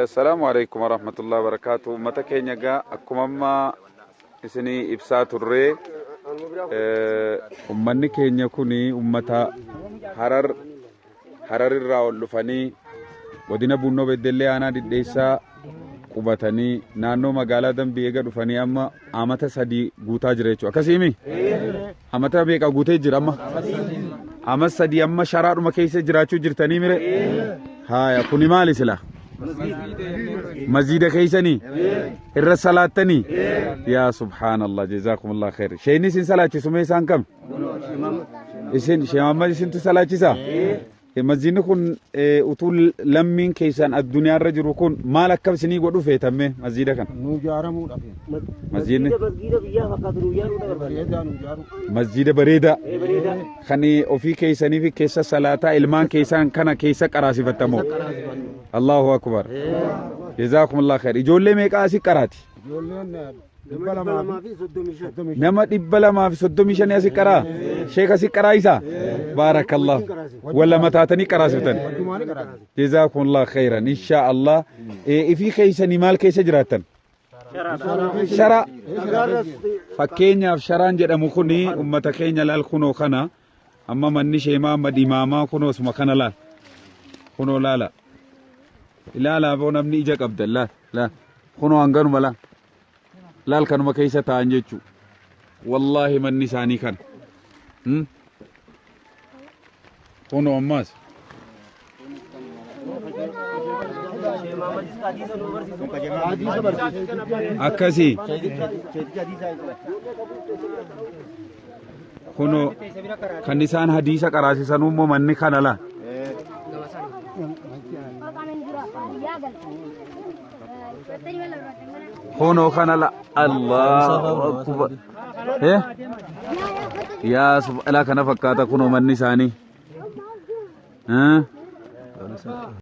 Salaamu alaikum warahmatullahi wabarakatuh. Uummata keenya egaa akkuma amma isinii ibsaa turree uummanni keenya kun uummata Harar Harar irraa ol dhufanii godina Bunnoo Beddellee aanaa Dhidheessaa qubatanii naannoo magaalaa Dambii eega dhufanii amma amata 3 guutaa jira jechuudha. Akkasiimi? Amata meeqa guutee jira amma? Ama 3 amma sharaadhuma keessa jiraachuu jirtanii mire? Haaya kuni maali sila? Masjiida keessanii? Irra salaattanii? Yaa subhaanallah jazaakumullah khair. Sheeyni isin salaachisu mee isaan kam? Isin Sheekh Muhammad isintu salaachisaa? Masjiidni kun utuu lammiin keessan addunyaarra jiru kun maal akka isinii godhu feetan mee masjiida kana? Nuu ijaaramuudhaaf. Masjiidni Masgiida biyyaa fakkaatu nu ijaaruudha barbaada. Bareedaa nuu ijaaru. masjiida bareedaa Ee bareedaa. kan ofii keessanii fi keessa salaataa ilmaan keessan kana keessa qaraasifattamoo? Allahu akbar. Jazaakumullah khair. Ijoollee meeqaa asii qaraati? Ijoolleen 235. Nama 235 asi qaraa? Sheek asi qaraa isaa? Baarakallah. Wal lama taatanii qaraasiftan. Wajjumaanii qaraase. Jazaakumullah khairan. Insha Allah. Ifii keessanii maal keessa jiraattan? Shara. Fakkeenyaaf sharaan jedhamu kuni ummata keenya laal kunoo kana. Amma manni sheemaa amma dhimaamaa kunoo suma kana laal. Kunoo laala. Ilaalaa boo namni ija qabda laal laal. Kunoo hanganuma laal. Laal kanuma keessa taa'an jechuu. Wallaahi manni isaanii kana. Kunoo ammaas. Akkasii. Kunoo kan isaan hadiisa qaraasisanuu immoo manni kana laal. Kunoo kana la Allahu akbar. Eh? Yaa subhanallah kana fakkaata kunoo manni isaanii. Eh?